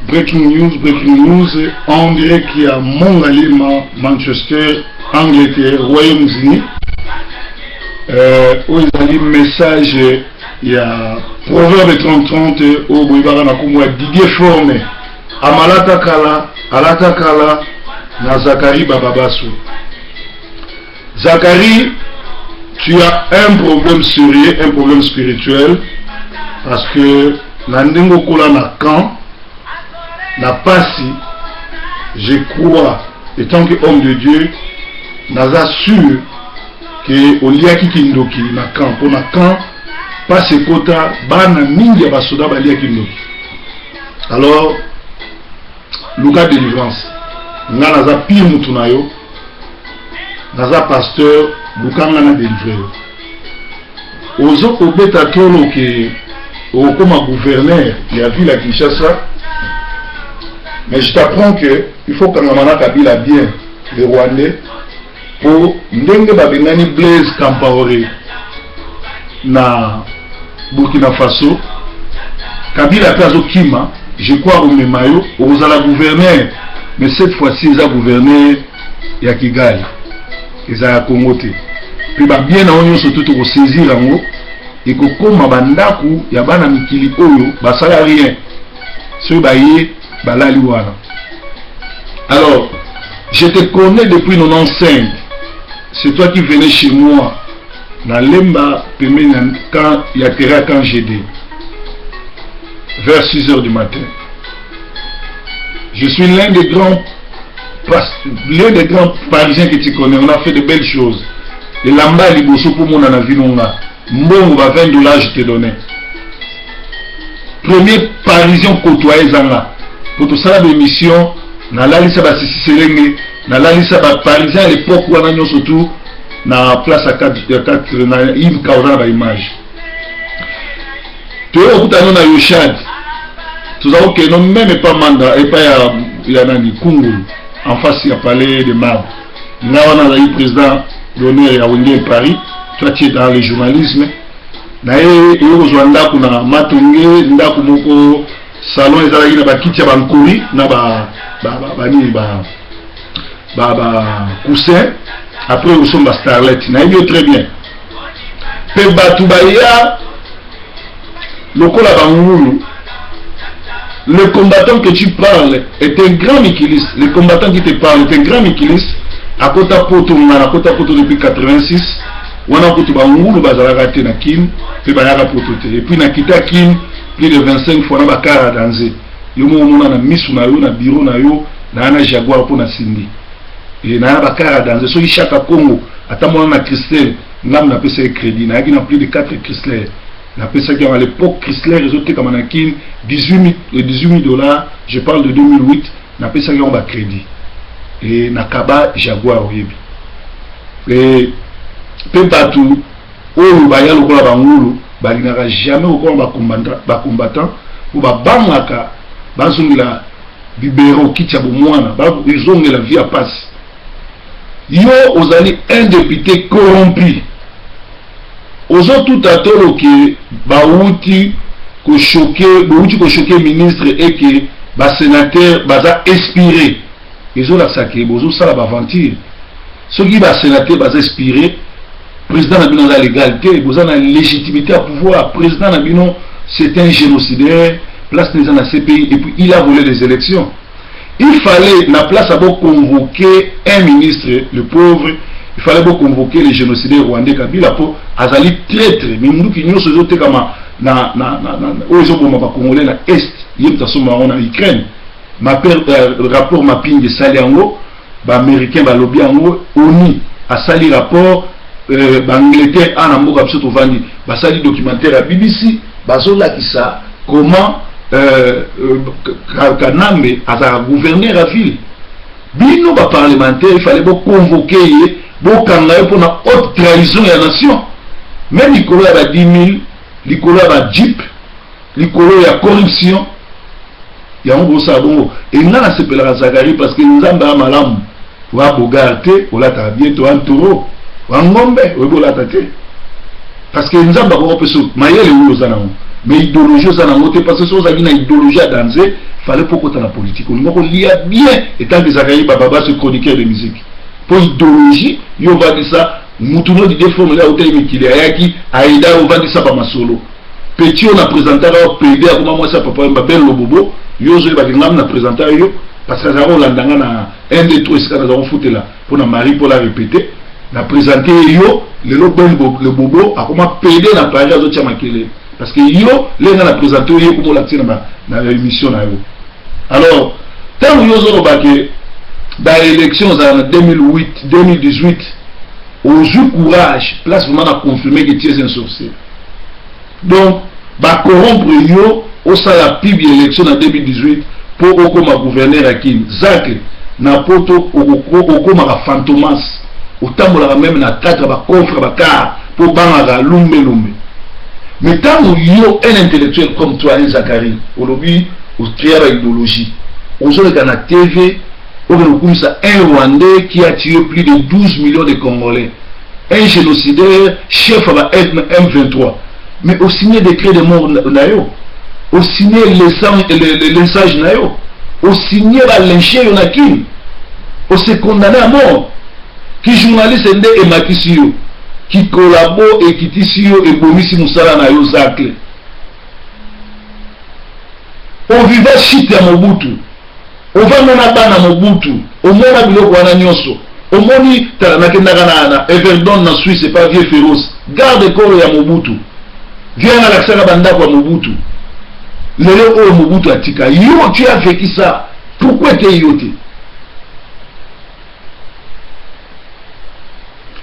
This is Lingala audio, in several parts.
Breaking news, breaking news, en direct ya Mongalema, Manchester, Angleterre, Royaume-Uni. Oyo ezali message ya Proverbe 30-30 oyo boyebaka na nkombo ya Didier Forme. Amalata kala, alata kala na Zacharie Bababasu. Zacharie, tu as un problème sérieux, un problème spirituel, parce que na ndenge okola na camp, na pasi, je crois, étant que homme de Dieu, naza sûr que oliaki kindoki na camp, mpo na camp pasi ekota, bana mingi ya basoda baliaki ndoki. Alors luka délivrance. Nga naza pire mutu na yo, naza pasteur, luka nga na délivre yo. Ozo kobeta tolo ke okokoma gouverneur ya ville ya Kinshasa, mais je t'apprends que il faut kangama na Kabila bien, le Rwandais, po ndenge babengani Blaise Compaoré na Burkina Faso, Kabila mpe azokima. Je crois omema yo, okozala gouverneur, mais cette fois-ci eza gouverneur ya Kigali, eza ya Congo te. Mpe babien na yo nyonso to tokosaisir yango, ekokóma bandako ya bana mikili oyo basala rien, soki baye balali wana. Alors je te connais depuis 95, c'est toi qui venais chez moi na Lemba, pembeni ya camp ya terrain camp GD, vers 6 heures du matin. Je suis l'un des grands Parisiens que tu connais. On a fait de belles choses. Elamba liboso mpo mona na vino nga mbongo ba 20 $, je te donnais. Premier Parisien côtoyé ezanga po tosala baémission, nalalisa basisi Selenge, nalalisa baparisien à l'époque wana nyonso tu na place ya 4 na Imka. Oza na baimage. Toye kokutana na Yoshad, toza kokende même epa Manda, epa ya nani, Kungulu, en face ya Palais de Marbre. Nga wana azali président d'honneur ya Wenge Paris. Toi, tu es dans le journalisme. Na ye eye kozwa ndako na Matonge, ndako moko, salon ezalaki na bakiti ya bankori na banini, ba coussin. Après osomba Starlet. Nayebi yo très bien. Mpe bato baya lokola bangulu. Le combattant que tu parles est un grand mikiliste. Le combattant qui te parle est un grand mikiliste. Akota poto, nga nakota poto depuis 86. Wana kutu bangulu bazalaka te na Kine, mpe bayaka poto te. Et puis nakita Kine plus de 25 fois na bakara danze. Yo moko omona na misu na yo, na bureau na yo, naya na Jaguar mpo na Sindi e naya bakara danze. Soki Chaka Congo ata mona na Chrysler, ngambo napesa ye crédit. Nayaki na plus de 4 Chrysler, napesaki yango. À l'époque Chrysler ezotekama na Kine 18 000 $, je parle de 2008. Napesaki yango bacrédit e nakaba Jaguar. Oyebi e mpe bato oyo baya lokola bangulu balingaka jamais kokoma bacombattant, po babangaka bazongela bibero, kiti ya bomwana, bazongela vie ya pasi. Yo ozali un député corrompu. Ozotuta tolo ke bauti kochoquer, bouti kochoquer ministre eke basénateur baza inspiré. Ezolakisa ke bozosala baaventure. Soki basénateur baza inspiré, président na bino aza légal te, boza na légitimité ya pouvoir. Président na bino, c'est un génocidaire, place na eza na CPI. Et puis il a volé les élections. Il fallait na place à convoquer un ministre, le pauvre, il fallait convoquer les génocidaires rwandais Kabila, po azali traître. Minduki nyonso ezotekama na oyo ezoboma bacongolais na Est, ye moto asomba yango na Ukraine. Rapport Mapping esali yango, baaméricain balobi yango, ONU asali rapport, baangleterre a na mboka biso tovandi basali documentaire ya BBC, bazolakisa comment Kanambe azalaka gouverneur ya ville. Bino baparlementaire, il fallait boconvoquer ye, bokanga ye mpona haute trahison ya nation. Même likolo ya ba 10 000, likolo ya bajeep, likolo ya corruption, yango bosala bongo. Enga nasepelaka Zakari parce que Nzambe ya malamu. Wa bogar te, olataka bien to antoro wa ngombe, oyebi olata te parce que Nzambe akoka mpe so mayele oyo oza nango, mais idéologie oza nango te, parce que so ozalaki na idéologie ya danger. Fallait mpo okota na politique, olinga kolia bien etant que Zacharie Bababaswe, chroniqueur de musique, mpo idéologie yo ovandisa mutu no Didier Formule autaki mikili, ayaki aida, ovandisa bamasolo. Petit oyo na présentaka yo pede, akoma mwasi ya papa Wemba, Ben Lobobo. Yo ozoyebaki ngam na présenta yo parce que azalaka kolanda nga na 1 2 3, esika naza kofutela mpona Marie Paul a répété na présente yo. Lelo Ben Lobobo akoma pede na Paris, azotia makele parce que yo lenga na présente yo, ye komolakisi na émission na yo. Alors ntango yo ozoloba ke baélection ozala na 2008, 2018, ozwi courage place vraiment na confirmer que tu es un sorcier. Donc bacorrompre yo, osala pub ya élection na 2018 mpo okóma gouverneur ya Kini. Zacle, na Poto okomaka fantomas, otambolaka même na kati ya bacoffre, bacar, mpo bangaka lumbelumbe. Mais ntango yo, un intellectuel comme toi, un Zacharie, olobi ocréa baidéologie, ozoleka na TV, okende kokumisa un Rwandais qui a tué plus de 12 millions de Congolais, un génocidaire, chef ya ba M23, mais osigné décret de mort na yo, osigné lynchage na yo, osigné balynche yo na Kini, ose condamné à mort. Ki journaliste nde emakisi yo, kikolabo ekitisi yo, ebomisi mosala na yo. Zacle, oviva shite ya Mobutu, ovanda na bana Mobutu, omona biloko wana nyonso. Omoni, tala, nakendaka na Yverdon na Suisse epa vieux Féroce, garde corps ya Mobutu. Vieux anga alakisaka bandako ya Mobutu. Lelo oyo Mobutu atika yo, tu as vécu ça, pourquoi ete yo te?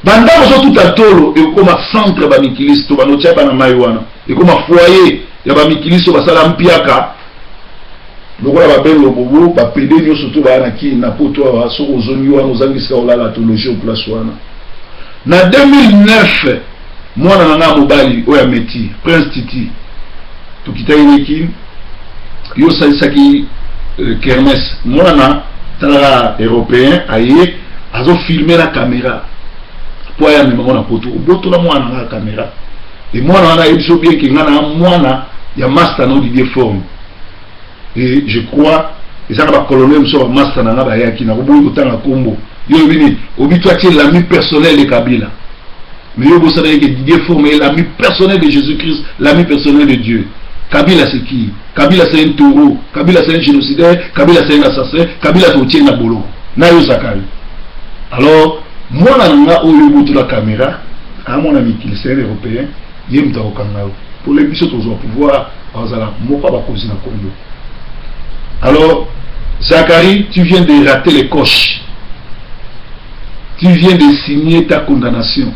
Bandako ozotuta tolo, ekokoma centre ya bamikilisi to banotia bana mai wana, ekoma foyer ya bamikilisi oyo basala mpiaka lokola babelo bobo, bapede nyonso to baya na Kini, na Poto awa. Soki ozongi wana, ozangi esika olala, tologe o place wana. Na 2009, mwana na ngai mobali oyo ameti Prince Titi, tokitaki neki, yo osalisaki kermesse. Mwana talaka européen aye, azofilme na caméra mpo aya memango na Poto. Obotola mwana na ngai caméra e mwana wana ayebi so bien ke ngai na mwana ya master na Didier Forme. Et je crois eza na bacolonel mosusu, bamaster na nga bayaki na koboyi kotanga nkombo. Yo oyebi nini? Obi toi, tu es l'ami personnel de Kabila, mais yo bosana que Didier Forme est l'ami personnel de Jésus-Christ, l'ami personnel de Dieu. Kabila, c'est qui? Kabila, c'est un taureau. Kabila, c'est un génocidaire. Kabila, c'est un assassin. Kabila totie na boloko na yo, Zakari. Alors mwana na nga oyo obotola caméra, amona mikili, c'est un européen, ye moto akokanga yo mpona biso tozwa pouvoir, azala moko ya bakonzi na Congo. Alors Zacharie, tu viens de rater les coches, tu viens de signer ta condamnation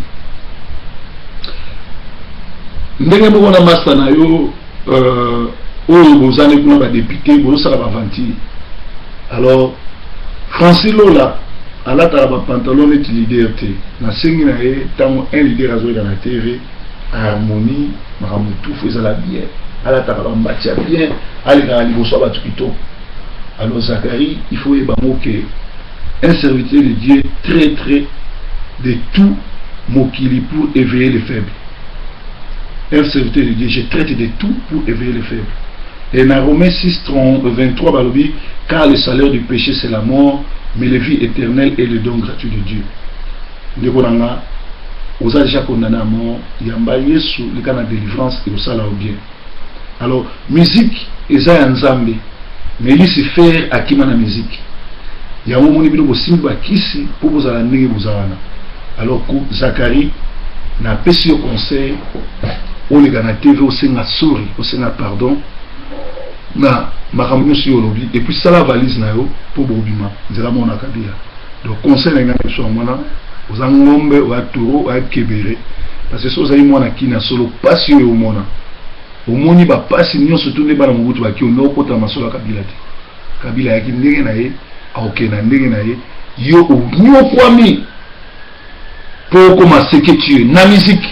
ndenge moko na master na yo oyo bozali kuna, badéputé, bozosala baventure. Alors Francis Lola alataka bapantalon neti leader te. Nasengi na ye, ntango un leader azoyeka na TV, harmonie, makambo tufu ezala bien, alataka bambati ya bien, alekaka liboso ya bato kitoko. Alors Zacharie, il faut oyeba ngo ke un serviteur de Dieu très très de tout mokili pour éveiller les faibles. Un serviteur de Dieu, je traite de tout pour éveiller les faibles. Et dans Romains 6, 23, balobi, car le salaire du péché, c'est la mort, mais la vie éternelle est le don gratuit de Dieu. Ndeko na nga, oza déjà condamné à mort, yamba Yesu, leka na délivrance et osala au bien. Alors, musique, eza ya Nzambe, mais Lucifer akima na musique. Yango omoni bino bosimbi bakisi mpo bozala ndenge boza wana. Alors ku Zacharie, napesi yo conseil: oleka na TV, osenga sorry, osenga pardon na makambo nyonso yo olobi, et puis sala valise na yo mpo bobima nzela moko na Kabila. Donc conseil na ngai na biso yango wana. Oza ngombe, oya taureau, oya kebere, parce que so ozali mwana Kini ya solo, pasi oyo omona, omoni bapasi nyonso tu nde bana Mobutu baki, onde okota masolo ya Kabila te. Kabila ayaki ndenge na ye, akokende na ndenge na ye. Yo onyokwami mpo okoma seketue na musique,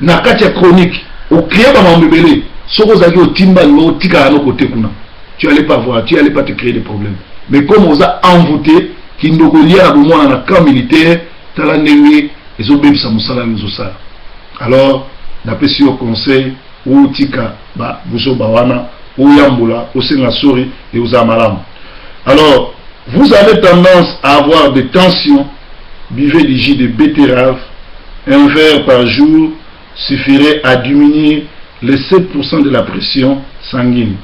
na kati ya chronique, ocréer bamambo ebele. Soki ozalaki otimba lingo, otikala no kote kuna, tu allais pas voir, tu allais pas te créer des problèmes. Mais comme oza envoûté, kindoko lia na bomwana na camp militaire, tala ndenge ezobebisa mosala oyo ozosala. Alors napesi yo conseil, otika babuzoba wana. Oyambola, osenga sorry ekozala malamu. Alors, vous avez tendance à avoir des tensions, buvez du jus de betterave, un verre par jour suffirait à diminuer les 7% de la pression sanguine.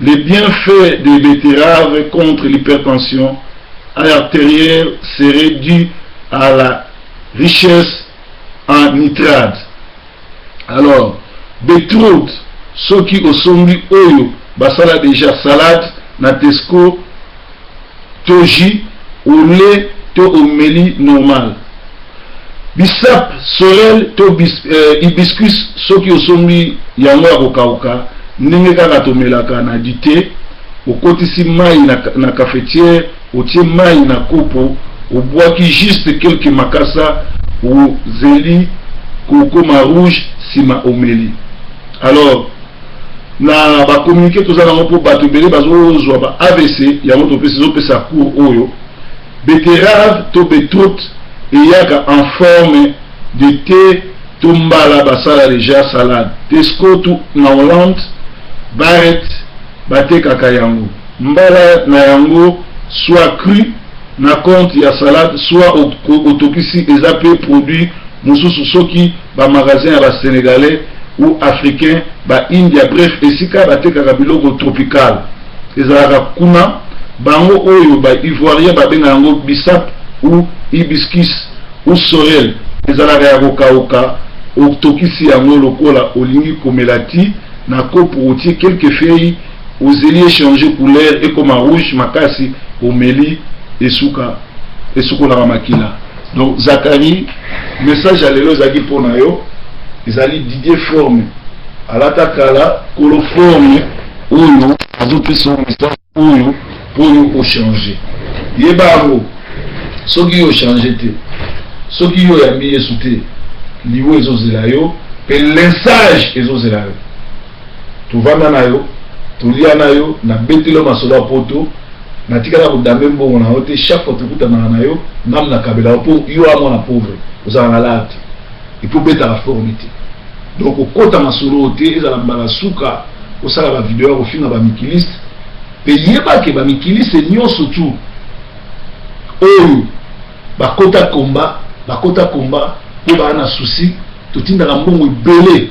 Les bienfaits des betteraves contre l'hypertension artérielle seraient dus à la richesse en nitrate. Alors, beetroot, soki osombi oyo basala deja salade na Tesco to jus ole to omeli normal. Bissap, sorel to hibiscus soki osombi yango ya kokauka ndenge kaka tomelaka na du thé, okotisi mayi na cafetière, otie mayi na kopo, obwaki juste quelques makasa, ozeli kokoma rouge sima omeli. Alors, na ba communiqué toza nango mpo bato ebele bazozwa ba AVC, yango topesi ezopesa cours oyo. Betterave to beetroot eyaka en forme de thé to mbala basala deja salade. Tesco to na Hollande, Barrett batekaka yango. Mbala na yango soit cru na compte ya salade, soit otokisi. Eza pe produit mosusu soki ba magasin ya ba Sénégalais ou africain, ba India, bref esika batekaka biloko tropical ezalaka kuna. Bango oyo ba Ivoirien babenga yango bissap ou hibiscus ou sorel. Ezalaka ya kokauka, otokisi yango lokola olingi komela ti na kopo, otie quelques feuilles, ozeli echanger couleur ekoma rouge makasi, omeli, esuka esukolaka makila. Donc Zakari, message ya lelo ezalaki mpo na yo. Ezali Didier Forme alata kala kolo forme oyo azopesa yo message oyo mpo yo ochange. Yeba yango, soki yo ochange te, soki yo oyambi Yesu te, liwo ezozela yo mpe lynchage ezozela yo. Tovanda na yo, tolia na yo, nabeteli yo masolo ya poto, natikala kodambe mbongo na yo te. Chaque fois tokutanaka na yo, ngamu nakabela yo mpo yo a mwana pauvre, ozalaka na lar te et puis obetaka forme te. Donc okota masolo oyo te, ezala mbala suka osala bavideo ya kofinga bamikiliste. Mpe yebake bamikiliste nyonso tu oyo bakota komba, bakota komba mpo baa na souci. Totindaka mbongo ebele.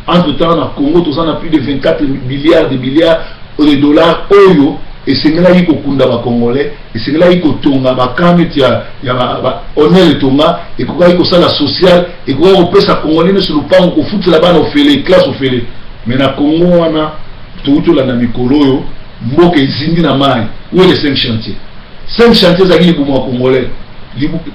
Entre temps na Congo toza na plus de 24 milliards de milliards de dollars oyo esengelaki kokunda bacongolais, esengelaki kotonga bacamp neti ya onel etonga, ekokaki kosala social, ekokaki kopesa congolais nyonso lopango, kofutela bana ofele, classe ofele. Mais na Congo wana touti olanda mikolo oyo, mboka ezindi na mai. Où est les cinq chantiers? Cinq chantiers ezalaki libumu ya congolais.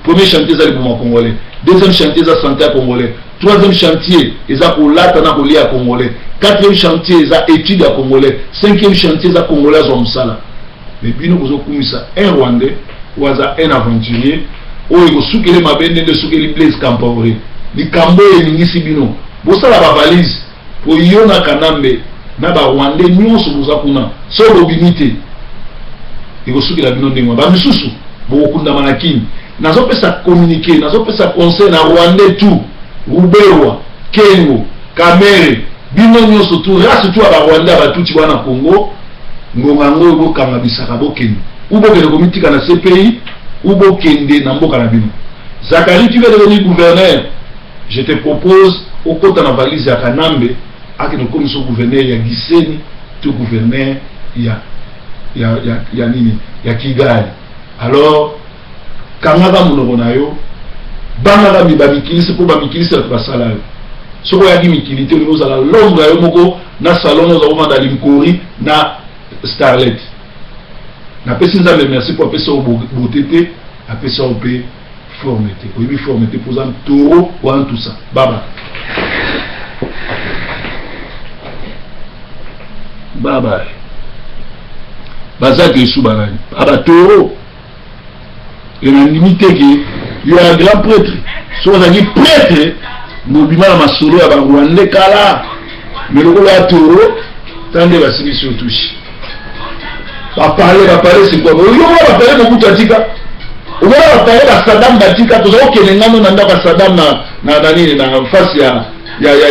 Premier chantier eza libumu ya congolais, deuxième chantier eza santé ya congolais, troisième chantier eza kolata na kolia ya congolais, quatrième chantier eza étude ya congolais, cinquième chantier eza congolais azwa mosala. Mais bino bozokumisa un Rwandais oyo aza un aventurier oyo ekosukeli mabe ndenge esukeli Blaise Compaoré. Likambo oyo eningisi bino, bosala bavalise po yo na Kanambe na barwandais nyonso boza kuna. Soki bobimi te, ekosukela bino ndenge wana. Bamisusu bokokundama na Kini. Nazopesa communiqué, nazopesa conseil na Rwandais tout, Ruberwa, Kengo, Kamerhe, bino nyonso tu, race tu ya barwandais ya batuti wana Congo, ngonga yango oyo bokanga bisaka, bokende ou bokende komitika na CPI ou bokende na mboka na bino. Zakari, tu veux devenir gouverneur, je te propose okota na valise ya Kanambe, akende kokomisa gouverneur ya Gisenyi to gouverneur ya nini, ya Kigali. Alors kangaka monoko na yo, bangaka bamikilisi mpo bamikilisi bato basala yo. Soki oyaki mikili te, olingi ozala l'ombre ya yo moko na salon, oza kovanda linkori na starlet. Napesi Nzambe merci mpo apesa yo beauté te, apesa yo mpe forme te. Oyebi forme te mpo oza taureau wana tusa baba baba bazaki esu banani abataureau. E nandimi te ke yo ya grand prêtre. Soki ozalaki prêtre, mobima na masolo ya barwandais kala. Mais lokola ya taureau, ta nde basilisi yo touche. Bapale, bapale, c'est quoi? Yo mona bapale Mobutu atika, omona bapale basadam batika. Toza kokende ngano na ndako ya Sadam na nini, na face ya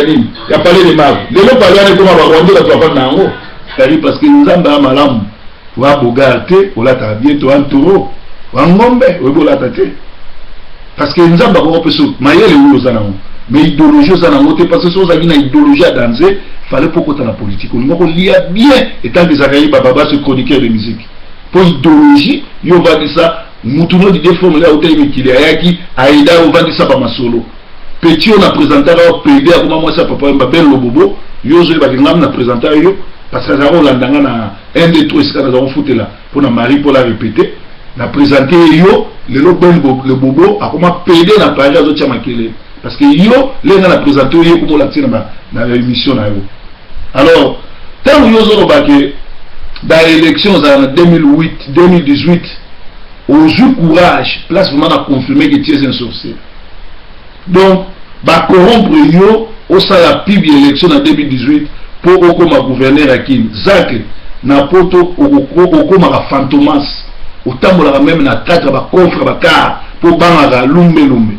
nini, ya palais de marbre. Lelo palais wana ekoma barwandais bato bafanda na yango. Zakari, parce que Nzambe ya malamu, wa bogar te, olataka bien to antoro wa ngombe oyebi olata te, parce que Nzambe akoki kopesa mayele oyo oza nango, mais idéologie oza nango te, parce que soki ozalaki na idéologie ya danger, fallait po okota na politique, olinga kolia bien etant que Zakari Bababa, ce chroniqueur de musique, mpo idéologie yo ovandisa mutu no Didie Formule autaki mikili, ayaki aida, ovandisa bamasolo petit oyo na présentaka yo pede, akoma mwasi ya papa Wemba, Ben Lobobo. Yo ozoyebaki ngam na présenta yo, parce que azalaka kolanda nga na 1 2 3, esika naza kofutela mpona Marie Paul arépété, na présente yo. Lelo Ben Lobobo akoma pede na Paris, azotia makele, parce que yo lenga na présente yo, ye komolakisi na émission na yo. Alors ntango yo ozoloba ke baélection ozala na 2008, 2018, ozwi courage place vraiment na confirmer que tu es un sorcier. Donc bacorrompre yo, osala pub ya élection na 2018 mpo okóma gouverneur ya Kini. Zacle, na Poto okomaka fantomas, otambolaka même na kati ya bacoffre, bacar, mpo obangaka lumbelumbe.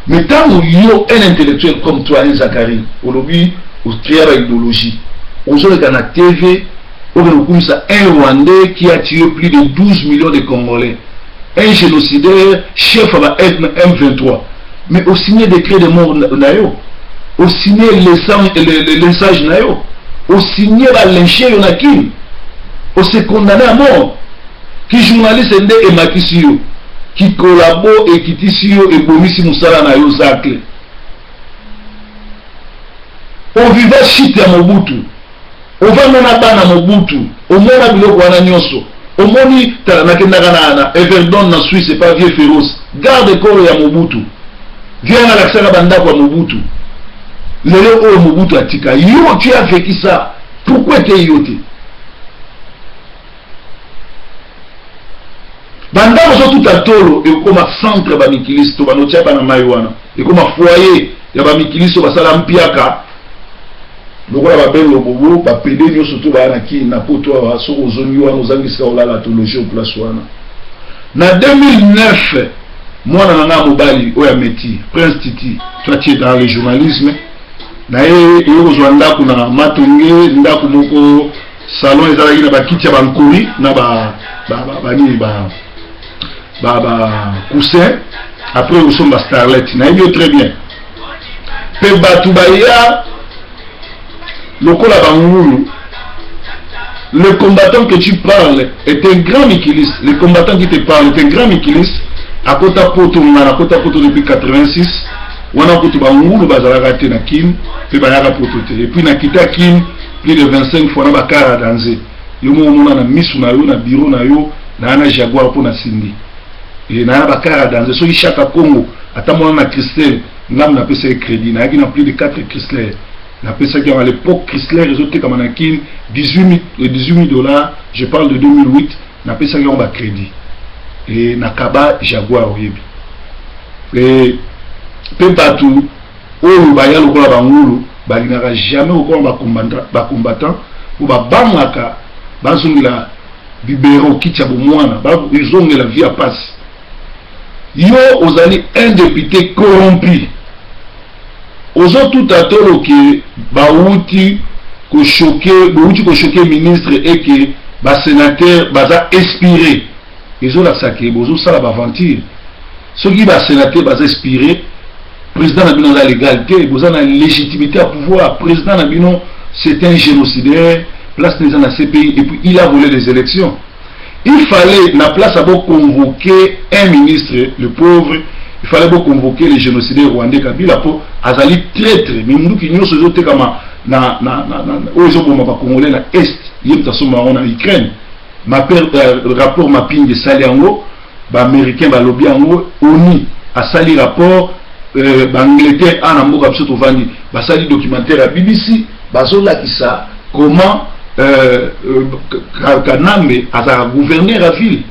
Mais ntango yo, un intellectuel comme toi, un Zacharie, olobi ocréa baidéologie, ozoleka na TV, okende kokumisa un Rwandais qui a tué plus de 12 millions de Congolais, un génocidaire, chef ya ba M23, mais osigné décret de mort na yo, osigné lynchage na yo, osigné balynche yo na Kini, ose condamné à mort. Ki journaliste nde emakisi yo, kikolabo ekitisi yo, ebomisi mosala na yo. Zacle, oviva shite ya Mobutu, ovanda na bana Mobutu, omona biloko wana nyonso. Omoni, tala, nakendaka na Yverdon na Suisse epa vieux Féroce, garde corps ya Mobutu. Vieux wana alakisaka bandako ya Mobutu. Lelo oyo Mobutu atika yo, tu as vécu ça, pourquoi ete yo te? Bandako ozotuta tolo, ekokoma centre ya bamikilisi to banotia bana mai wana, ekoma foyer ya bamikilisi oyo basala mpiaka lokola babelo bobo, bapede nyonso to baya na Kini, na Poto awa. Soki ozongi wana, ozangisika olala, tologe place wana. Na 2009, mwana na ngai mobali oyo ameti Prince Titi, toi tu es dans le journalisme na ye, eye kozwa ndako na Matonge, ndako moko, salon ezalaki na bakiti ya bankori na banini, ba coussin. Après osomba Starlet, nayebi yo très bien. Mpe bato baya lokola bangulu. Le combattant que tu parles est un grand mikiliste. Le combattant qui te parle est un grand mikiliste. Akota Poto, nga nakota Poto depuis 86. Wana kutu bangulu bazalaka te na Kine, mpe bayaka Poto te. Et puis nakita Kine plus de 25 fois na bacar ya danger. Yo moko omona na misu na yo, na bureau na yo, naya na Jaguar mpo na Sindi e naya na bacar ya danger. Soki Chaka Congo ata mona na Chrysler, ngambo napesa ye crédit, nayaki na plus de 4 Chrysler, napesaki yango. À l'époque Chrysler ezotekama na Kine 18 000 $, je parle de 2008. Napesaki yango bacrédit e nakaba Jaguar. Oyebi e mpe bato oyo baya lokola bangulu balingaka jamais kokoma bacombattant, po babangaka bazongela bibero, kiti ya bomwana, bazongela vie ya pasi. Yo ozali un député corrompu, ozotuta tolo ke bawuti kochoquer, bowuti kochoquer ministre eke basénateur baza inspiré. Ezolakisa ke bozosala baaventure. Soki basénateur baza inspiré, président na bino aza légal te, boza na légitimité ya pouvoir. Président na bino, c'est un génocidaire, place na eza na CPI. Et puis il a volé les élections. Il fallait na place à convoquer un ministre, le pauvre, il fallait convoquer les génocidaires rwandais Kabila, po azali traître. Minduki nyonso ezotekama na oyo ezoboma bacongolais na Est, ye moto asomba yango na Ukraine. Rapport Mapping esali yango, baaméricain balobi yango, ONU asali rapport, baangleterre a na mboka biso tovandi basali documentaire ya BBC, bazolakisa comment Kanambe azalaka gouverneur ya ville.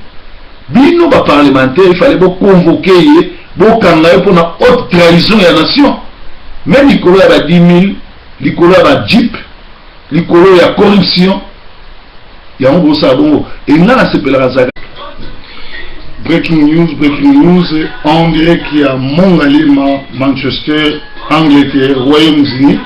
Bino baparlementaire, il fallait boconvoquer ye, bokanga ye mpona haute trahison ya nation. Même likolo ya ba 10 000, likolo ya bajeep, likolo ya corruption, yango bosala bongo. Enga nasepelaka zaka. Breaking news, breaking news en direct ya Mongalima, Manchester, Angleterre, Royaume-Uni.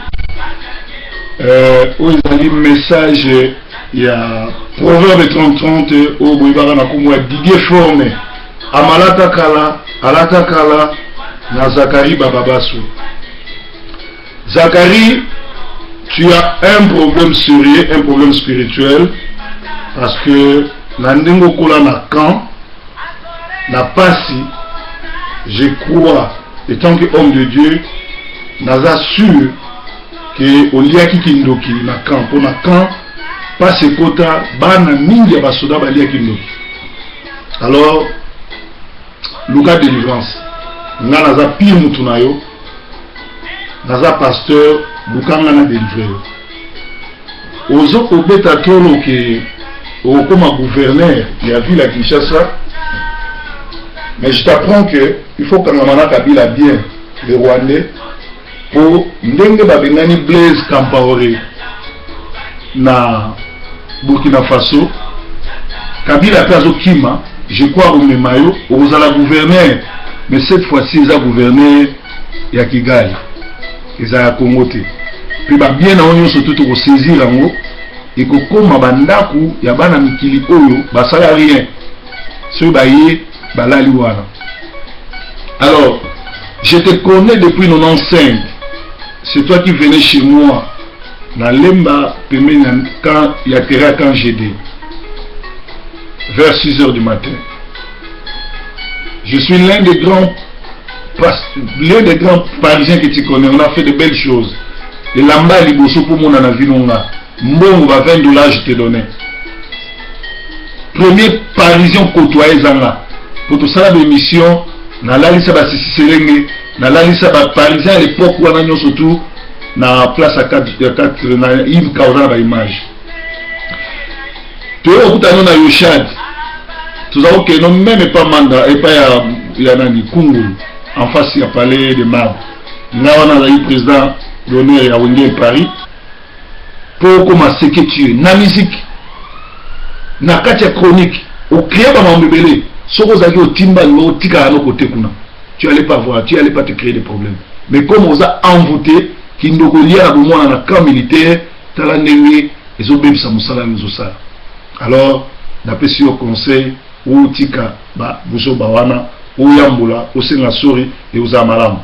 Oyo ezali message. Ya Proverbe 30-30 oyo boyebaka na nkombo ya Didier Forme amalata kala alata kala na Zacharie Bababasu. Zacharie, tu as un problème sérieux, un problème spirituel, parce que na ndenge okola na camp na pasi, je crois, étant que homme de Dieu, naza sûr ke oliaki kindoki na camp, mpo na camp pasi ekota, bana mingi ya basoda baliaki ndoki. Alors luka délivrance. Nga naza pire mutu na yo, naza pasteur, luka nga na délivre yo. Ozo kobeta tolo ke okokoma gouverneur ya ville ya Kinshasa, mais je t'apprends que il faut kangama na Kabila bien, le Rwandais, po ndenge babengani Blaise Compaoré na Burkina Faso, Kabila mpe azokima. Je crois omema yo, okozala gouverneur, mais cette fois-ci eza gouverneur ya Kigali, eza ya Congo te. Mpe babien na yo nyonso to tokosaisir yango, ekokóma bandako ya bana mikili oyo basala rien, soki baye balali wana. Alors je te connais depuis 95, c'est toi qui venais chez moi na Lemba, pembeni ya camp ya terrain camp GD, vers 6 heures du matin. Je suis l'un des grands Parisiens que tu connais. On a fait de belles choses. Elamba ya liboso mpo mona na vino nga mbongo ba 20 $, je te donnais. Premier Parisien côtoyé ezanga po tosala baémission, nalalisa basisi Selenge, nalalisa baparisien à l'époque wana nyonso tu na place ya 4 na Imka, oza na baimage. Toye kokutana na Yoshad, toza kokende même epa Manda, epa ya nani, Kungulu, en face ya Palais de Marbre. Nga wana azali président d'honneur ya Wenge Paris. Mpo okoma secrétaire na musique na kati ya chronique, ocréer bamambo ebele. Soki ozalaki otimba lingo otikala no kote kuna, tu allais pas voir, tu allais pas te créer des problèmes. Mais comme oza envoûté, kindoko lia na bomwana na camp militaire, tala ndenge ezobebisa mosala oyo ozosala. Alors napesi yo conseil, otika babuzoba wana, oyambola, osenga sori e ozala malamu.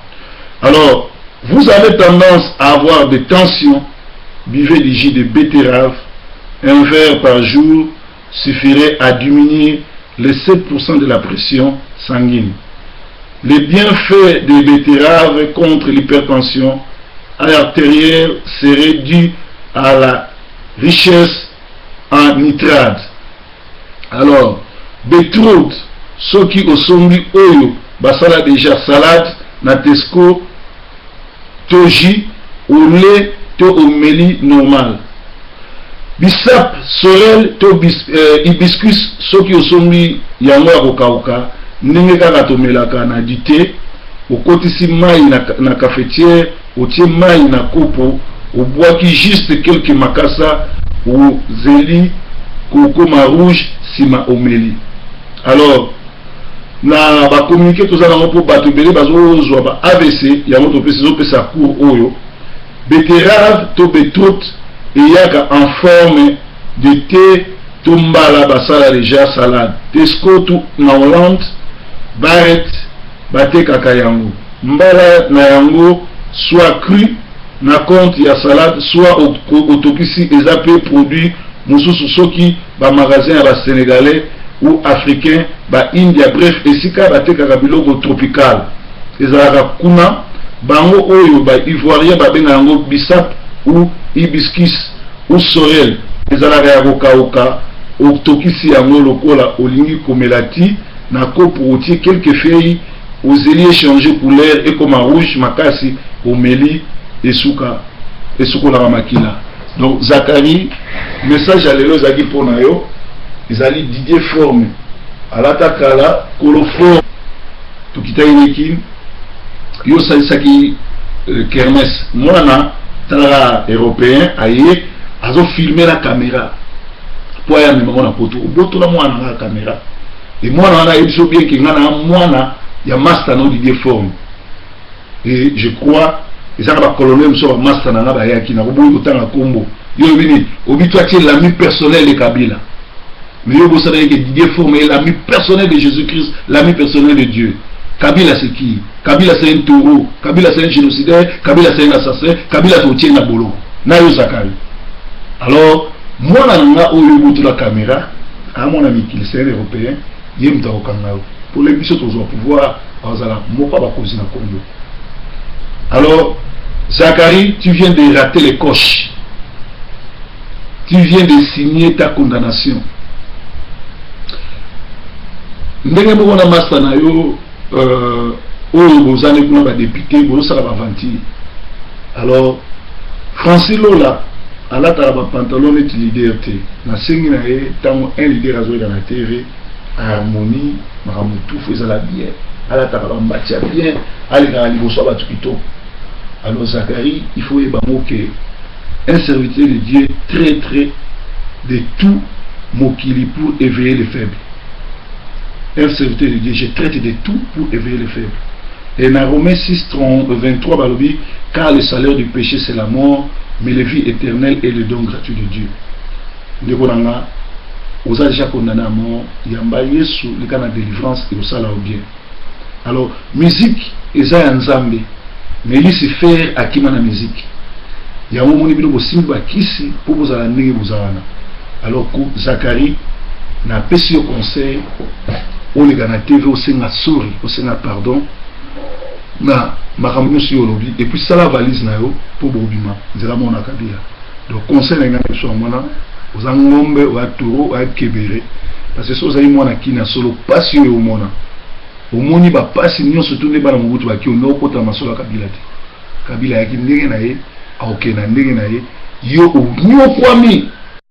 Alors vous avez tendance à avoir des tensions, buvez du jus de betterave, un verre par jour suffirait à diminuer les 7% de la pression sanguine. Les bienfaits des betteraves contre l'hypertension artérielle seraient dus à la richesse en nitrate. Alors, beetroot, soki osombi oyo basala déjà salade na Tesco to jus, ole to omeli normal. Bissap sorrel to hibiscus, soki osombi yango ya kokauka ndenge kaka tomelaka na du thé, okotisi mai na cafetière, otie mai na kopo, obwaki juste quelques makasa, ozeli kokoma rouge, nsima omeli. Alors na bacommuniqué toza nango mpo bato ebele bazozwa ba AVC, yango topesi, ezopesa cours oyo. Betterave to beetroot eyaka en forme de thé to mbala basala déjà salade. Tesco to na Hollande Barrett batekaka yango, mbala na yango soit cru na compte ya salade, soit otokisi. Eza mpe produit mosusu soki bamagasin ya Basénégalais ou Africain, Baindia, bref esika batekaka biloko tropical ezalaka kuna. Bango oyo Baivoirien babenga yango bissap ou hibiscus ou sorrel. Ezalaka ya kokauka, otokisi yango lokola olingi komela ti, na kopo otie quelques feuilles, ozeli echanger couleur, ekoma rouge makasi, omeli, esuka esukolaka makila. Donc Zacharie, message ya lelo ezalaki mpo na yo, ezali Didier Forme alata kala kolo forme. Tokitaki neki yo osalisaki kermesse, mwana talaka européen aye azofilme na caméra mpo aya memango na Poto, obotola mwana nga caméra. E mwana wana ayebi so bien ke nga na mwana ya master na Didier Forme. Et je crois eza na bacolonel mosusu, bamaster na nga bayaki, nakoboyi kotanga nkombo. Yo olobi nini? Obi toi tu es l'ami personnel de Kabila. Mais yo bosana ye que Didier Forme est l'ami personnel de Jésus-Christ, l'ami personnel de Dieu. Kabila c'est qui? Kabila c'est un taureau, Kabila c'est un génocidaire, Kabila c'est un assassin, Kabila totie na boloko. Na yo Zakari. Alors mwana na nga oyo obotola caméra, amona mikili c'est un européen, ye moto akokanga yo. Pour les biso tozwa pouvoir, azala moko ya bakonzi na Congo. Alors Zacharie, tu viens de rater les coches. Tu viens de signer ta condamnation. Ndenge moko na masta na yo oyo bozali kuna badepute bozosala baventure. Alors Francis Lola alataka bapantalon neti leader te. Nasengi na ye ntango un leader azoyeka na TV harmonie makambo tufu ezala bien, alataka bambati ya bien, alekaka liboso ya bato kitoko. Alors Zacharie, il faut yeba ngo ke un serviteur de Dieu très très de tout mokili pour éveiller les faibles. Un serviteur de Dieu, je traite de tout pour éveiller les faibles. Et dans Romains 6, 23, balobi, car le salaire du péché c'est la mort, mais la vie éternelle est le don gratuit de Dieu. Ndeko na nga, oza déjà condamné à mort, yamba Yesu leka na délivrance et osala au bien. Alors musique eza ya Nzambe, mais Lucifer akima na musique. Yango omoni bino bosimbi bakisi mpo bozala ndenge boza wana. Alors ku Zacharie, napesi yo conseil, oleka na TV osenga sorry, osenga pardon na makambo nyonso yo olobi, et puis sala valise na yo mpo bobima nzela moko na Kabila. Donc conseil na ngai na biso ya mwana, oza ngombe, oya taureau, oya kebere, parce que so ozali mwana kini ya solo, pasi oyo omona, omoni bapasi nyonso tu nde bana Mobutu baki onde okota masolo ya Kabila te. Kabila ayaki ndenge na ye, akokende na ndenge na ye. Yo onyokwami.